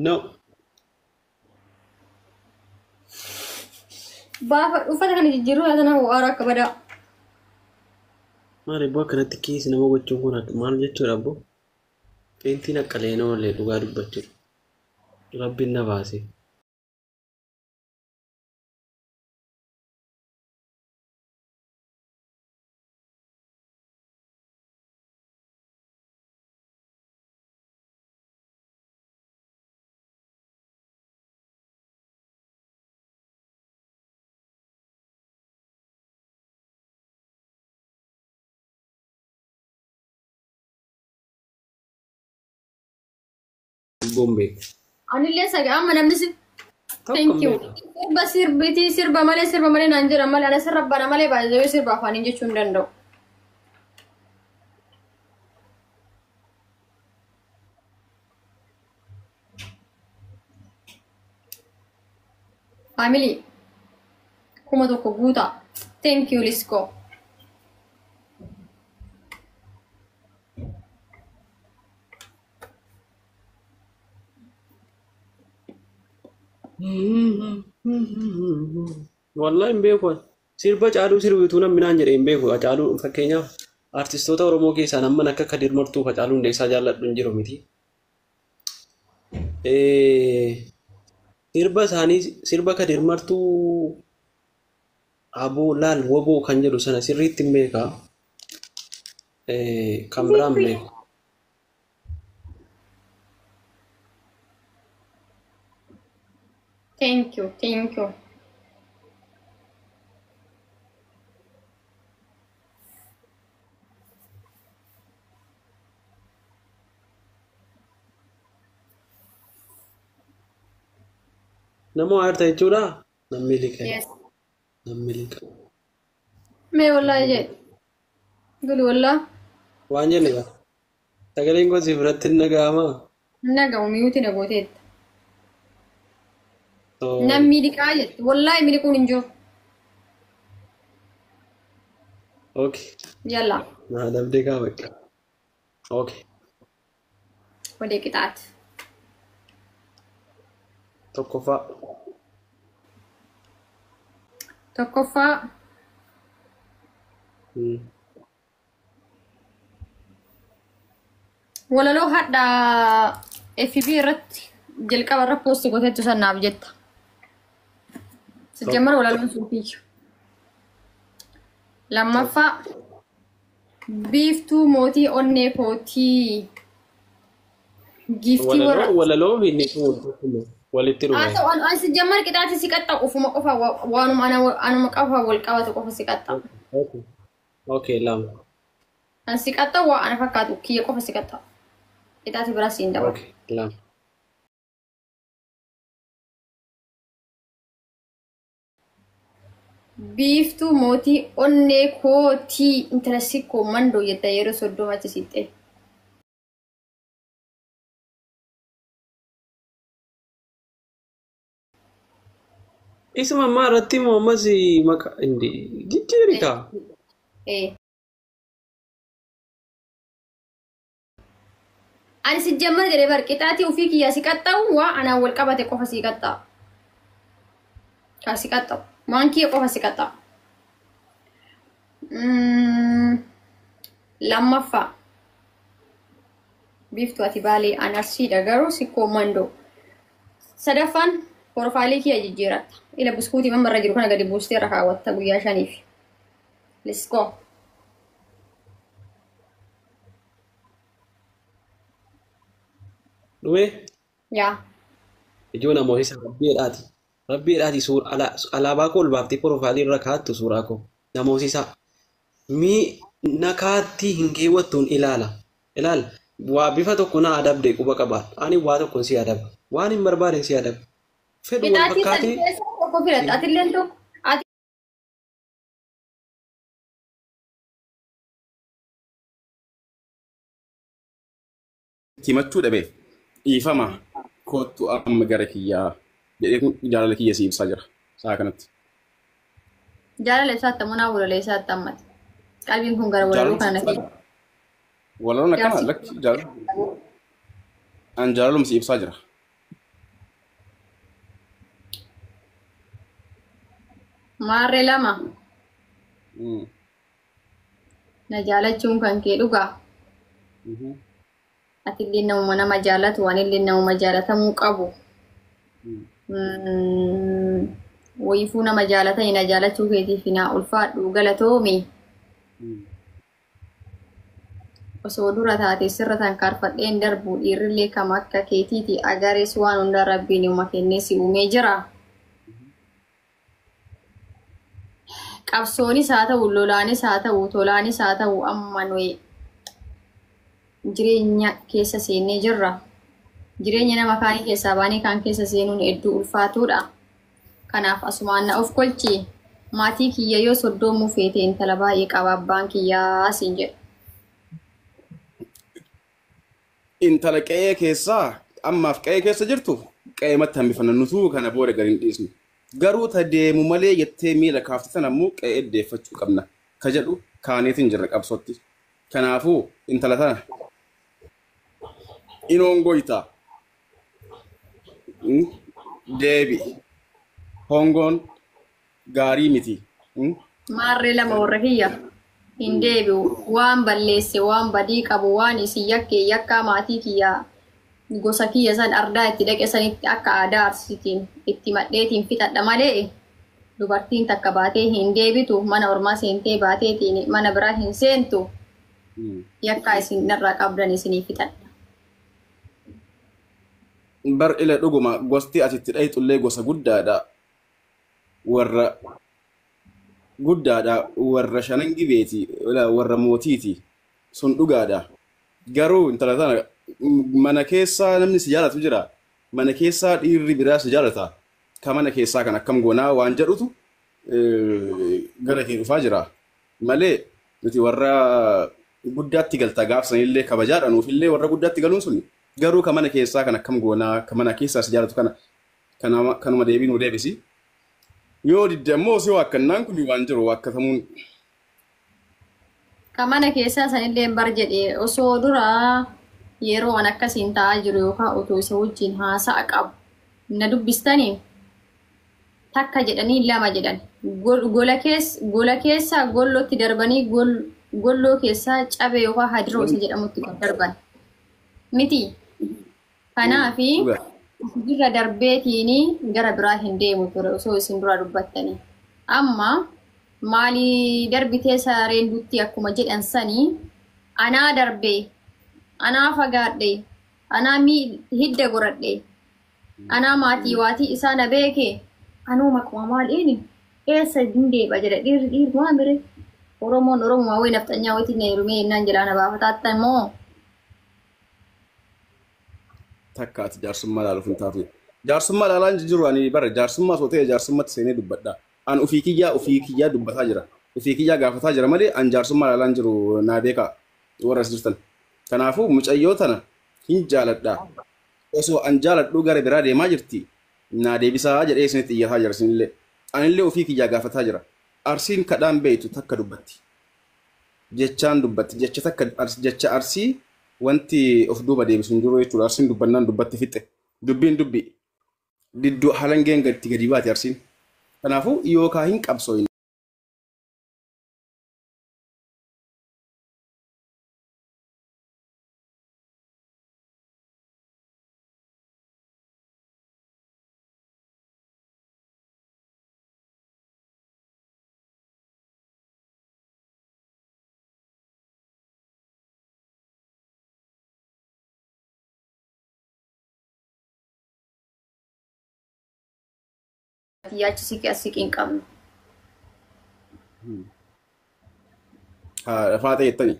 No. Baafa uffata kana jijjiiruu laata nama ho'aara akka badaa. Maali ibboo akkanatti kiisi nama gochuun kun maal jechuudha abboo? Qeentiin akka leenoo illee dhugaa dubbachuudha. Rabbiin na baase. Lubbuun beeku. Anillee saga amma namni si Tokko thank hin you. beeku. Sirba sirbitii sirba malee naan jedhan malee ana sirra bana malee baay'ee sirba afaaniin jechuu hin danda'u. Family 1000 guutaa. Thank you, let's go. Wallahi hin beeku. Ani. Sirba Caaluu sirbituu namni naan jedhe hin beeku. Caaluu fakkeenyaaf artistoota Oromoo keessaa namni akka Kadir Martuu fa Caaluu Hundeessaa jaalladhu hin jiru miti. Sirba isaanii sirba Kadir Martuu Aboo laal woboo kan jedhu sana sirriitti hin beekaa. Kan biraa hin beeku. Thank you, thank you. Nama waa hirta jechuudha. Namni liqa. Yes. Namni liqa. Mee wallahi jedhe. Guli wallah. Waan jenne gaa. Sagaleen koo si biratti hin dhaga'amaa? Nagamu miyuuti na gooteetta. So, Namni liqaa jette. Wallahi miliquun hin jiru. okay. Yalla. Na adabdee kaa bakka. Okay. Wadee qixaati. Tokkoffaa. Tokkoffaa walaloo hadha FB irratti jalqaba irra post gooteettu sannaaf jetta. Sijjamar walaloon sun kiyya. Lammaffaa biiftuu mootii onnee kootii giiftii warra. Walaloo walaloo fi inni kun tokkuma walitti Haa dhufe. ta'u an sijjamar qixaati si qaxxa'u ufuma qofa waanuma anuma qofa wal qabatu qofa si qaxxa'u. Okay. Okay, lama. An si qaxxa'u waa ana fakkaatu kiyya qofa si qaxxa'u. Qixaati biraa siin dabalu. Okay, lama. Biiftuu mootii onnee kootii intala sikkoo mandoo jetta yeroo 30 achi siixxee. Isuma ammaa irratti immoo ammas maqaa indi jijjiiri kaa. Ee. Ani si jammar jedhee bar qixaatii ofii kiyyaa si qaxxa'u waa anaan wal qabate qofa si qaxxa'a. Kaa si qaxxa'u. Waan kiyya qofa si qaxxa'a. Lammaffaa. Biiftuu ati baalee an arsiidha garuu sikkoo mandoo. Sadaffaan profaayilii kiyya jijjiiratta. Ila buskuutii mamma irra jiru kana gadi buustee irra kaawwatta guyyaa 5f. Let's go. Dhumee Yaa. ijoo namoota isa rabbiidhaati. Rabbiidhaati suura alaabaa koo ol baaftee profaayilii irra kaa'attu suuraa koo. Namoota isaa mii nakaatti hin keewwattuun ilaala. Ilaala. Waa bifa tokko na adabde quba qabaadhu. Ani waa tokkoon si adaba. Waan hin barbaade si adaba. Fedhu wal Qixaatii sadi fakkaatee keessaa tokko filatta. Atilleen tokko. Ati himachuu dhabe dhiifama kottu amma gara kiyyaa jedhee kun jaalala kiyya si ibsaa jira sa'a kanatti. Jaalala ibsaatti ammoo naa walalee isaatti ammati. Qalbiin kun gara walaloo Jaalala kana si na ibsaa jira. Walaloon akkana Jaarsi lakki jaalala an jaalaluma si ibsaa jira. Maarree lama na jaalachuun kan kee dhugaa. Atillee namuma nama jaalatu anillee namuma jaalatamuu qabu. Wayifuu nama jaalatani na jaalachuu keetiif naa ulfaadhu galatoomi. Osoo dura taate sirra tankaarfadheen darbu dhiirrillee kam akka keetiiti agarees waan hunda rabbiin uma kennee si uumee jira. Qabsoonis haa ta'u lolaanis haa ta'u tolaanis haa ta'u amma nuyi jireenya keessa seennee jirra. Jireenya nama kaanii keessaa baanee kaan keessa seenuun hedduu ulfaatuudha. Kanaaf asumaan na of kolchi. Maatii kiyya yoo soddoomuu feete intala baay'ee qaba abbaan kiyyaa siin jedha. Intala qe'ee keessaa ammaaf qe'ee keessa jirtu qe'eematti hambifanna nutuu kana booda gadi hin dhiisnu. Garuu ta deemu malee jettee miila kaafte sana immoo qe'ee deeffachuu qabna. Ka jedhu kaaneetiin jirra qabsootti. Kanaafuu intala tana inoon goytaa. Deebi'i. Hongoon gaarii miti. Maarree lama warra kiyya hin deebi'u. Waan balleesse, waan badii qabu, waan isin yakke yakkaa maatii kiyya gosa kiyya san ardaa itti dhaqe sanitti akka aadaa arsiitiin itti madheetiin fixadha malee dubartiin takka baatee hin deebitu mana ormaa seentee baateetiin mana biraa hin seentu yakkaa isin narraa qabdan isinii fixadha. Bar ila dhuguma gosti asitti dhayxullee gosa guddaadha. Warra guddaadha warra shanan gibeeti warra mootiiti sun dhugaadha. Garuu intala tana mana keessaa namni si jaalatu jira. Mana keessaa dhiirri biraa si jaalata. Ka mana keessaa kan akkam goonaa waan jedhutu gara kee dhufaa jira. Malee nuti warra guddaatti galta gaafsanillee kabajaadha nuufillee warra guddaatti galuun suni. Garuu ka mana keessaa kan akkam goonaa ka mana keessaa si jaalatu kana kanuma deebii nuu deebisi. Yoo didde ammoo si waakkannaan kun waan jiru waakkatamuun. Ka mana keessaa sanillee bar jedhee osoo dura yeroo an akkasiin taa'aa jiru yookaan otoo isa wajjin haasa'a qabu na dubbistanii takka jedhanii lama jedhan gola keessaa gollootti darbanii golloo keessaa cabee yookaan hadiroo isa jedhamutti darban miti. Kanaafi irra darbeetiin gara biraa hin deemu ture osoo isin dura dubbattanii. Amma maalii darbitee sareen dutti akkuma jedhan sanii anaa darbee anaa fagaadhe anaa hidda goradhe anaa maatii waatii isaa na beeke anuu maquma maaliin eessa hin deeba jedha dhiirri dhiirri waan bire Oromoon Oromoo wayi nafxanyaa wayitiin na heerumee innaan jedhaa na baafataattan immoo. Takka ati jaarsummaa ilaaluuf hin taatu. Jaarsummaa ilaalaa hin jiru ani bara jaarsummaa osoo ta'e jaarsummaatti seenee dubbadha. An ofii kiyyaa dubbataa jira. Ofii kiyyaa gaafataa jira malee an jaarsummaa ilaalaa hin jiru naa beekaa warra as jirtan. Kanaafuu mucayyoo tana hin jaaladha. Osoo an jaaladhu gara biraa deemaa jirti. Naa deebisaa jedhee isinitti iyyataa jira isinillee. Anillee ofii kiyyaa gaafataa jira. Arsiin kadhaan beeytu takka dubbatti. Jechaan dubbatti. Jecha takka jecha arsii wanti of duuba deebisu hin jiru jechuudha. Arsiin dubbannaan dubbatti fixxe. Dubbiin dubbi. Didduu halangeen gadi gadi baate arsiin. Kanaafuu yookaan hin qabsoo. Yaachi siqee as siqee hin qabnu. Haadha faata jettani.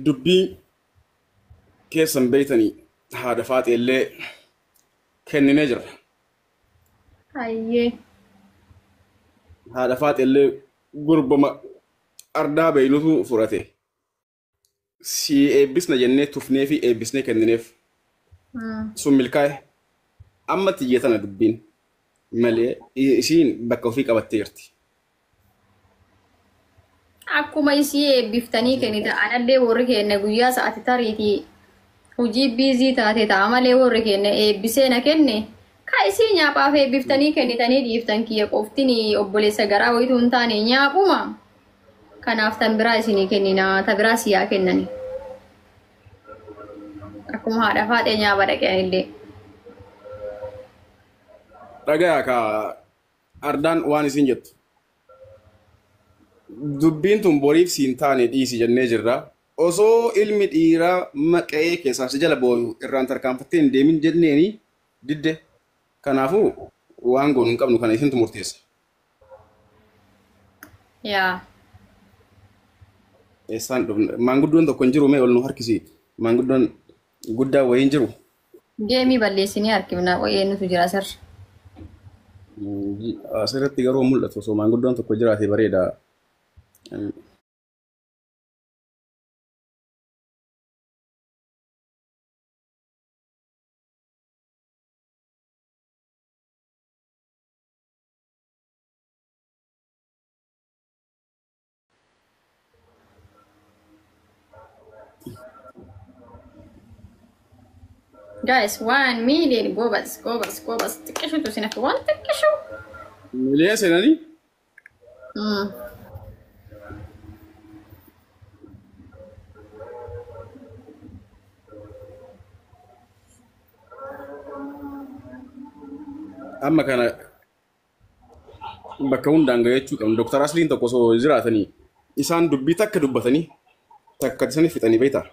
Dubbii keessan beeytanii haadha faata illee kenninee jira. Hayyee. Haadha faata illee gurbama ardaa beeynutu fudhate. Si eebbisna jennee tufnee fi eebbisnee kennineef. Sun milkaa'e. Amma xiyya tana dubbiin malee isiin bakka ofii qabattee jirti. Akkuma isii eebbiftanii kennita anallee warri kenna guyyaa sa'aati tariitii hojii biizii taate ta'a malee warri kenna eebbisee na kenne Ka isii nyaaphaaf eebbiftanii kennitanii dhiiftan kiyya qoftiin obboleessa garaa wayituu hin taane nyaaphuma. Kanaaf tan biraa isinii kennina ta biraa siyaa kennani. Akkuma haadha faaxee nyaapha dhaqee. Dhagayaa ka ardaan waan isin jettu. Dubbiin tun boriif siin taane dhiisi jennee jirra. Osoo ilmi dhiiraa maqa'ee keessaa si jala booyu irraan tarkaanfattee hin deemin jenneeni didde. Kanaafuu waan goonu hin qabnu kana isintu murteessa. Yaa. Eessaan dhufne maanguddoon tokko hin jiru mee ol nu harkisi. Maanguddoon guddaa wayii hin jiru. Geemii balleessinii harkifnaa qo'ee nutu jira asirra. Asirratti garuu mul'atu osoo maanguddoon tokko jiraate bareeda. Guys, 1 million ጎበዝ ጎበዝ ጎበዝ xiqqishutu isin hafe waan xiqqishu. Miliyoona seenanii. Amma kana bakka hundaan gahachuu qabnu. Dooktar Asliin tokko osoo jiraatanii isaan dubbii takka dubbatanii takka isanii fixanii beektaa?